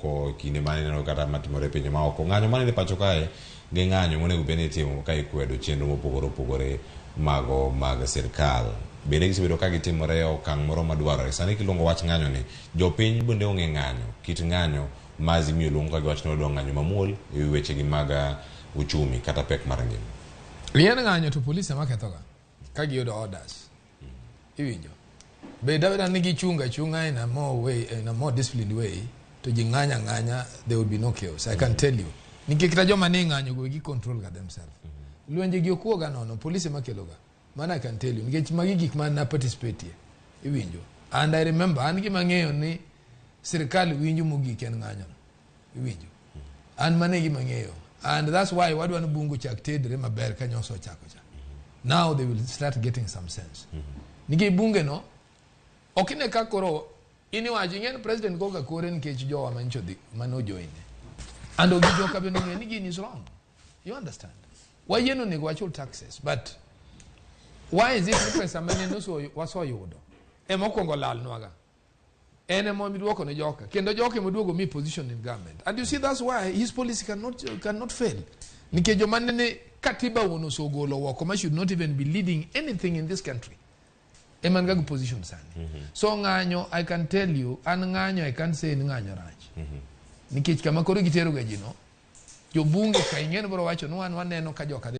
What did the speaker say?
Ko kinde mane ineno kata matimore e pinje maoko, ng'anyo manene pacho kae gi ng'anyo monego bed ni itimo ka ikwedo chenro mopogore opogore mago mag sirkal. Bende gisebedo ka gitimore e okang' moro madwarore. Sani kiluongo wach ng'anyo ni, jopiny bende ong'e ng'anyo, kit ng'anyo ma Azimio luongo ka giwacho ni wadwa ng'anyo mamuol e wi wechegi mag uchumi kata pek mar ngima. Yien ng'anyo to polise ema kethoga ka giyudo orders. Iwinjo? Bed abeda ni gichung' achung'a in a more way, in a more disciplined way to ji ng'anya ng'anya, there will be no chaos. I can tell you. Nikech kata joma ne ng'anyo go gi control ga themselves. Lwenje gi okuoga nono, polise ema keloga. Mano I can tell you. Nikech magi gik ma na participate ye. Iwinjo? And I remember, an gima ang'eyo ni sirkal winjo mogik en ng'anyo no. Iwinjo? An mano e gima ang'eyo. And that's why wadwa ni bungu chak tedre maber ka nyoso ochako cha. Now they will start getting some sense. Nikech bunge no, ok ine ka koro in iwacho ing'e ni president goga kore nikech jowa manyicho dhi mano join. And ogi joka bende ong'e ni gini is wrong. You understand? Wayie ni onego wachul taxes, but why is it ni pesa mane wasoyudo ema okwongo lalnwaga? En ema miduoko ne joka kendo joka ema duogo mi position in government. And you see, that's why his policy cannot fail, nikech joma nene katiba wuon osegolo oko ma should not even be leading anything in this country ema nigi position sani. So ng'anyo, I can tell you, an ng'anyo, I can't say ni ng'anyo rach, nikech kama koro gitero ga ji no, jobunge ka ing'e ni biro wacho ni wan waneno ka joka dhi.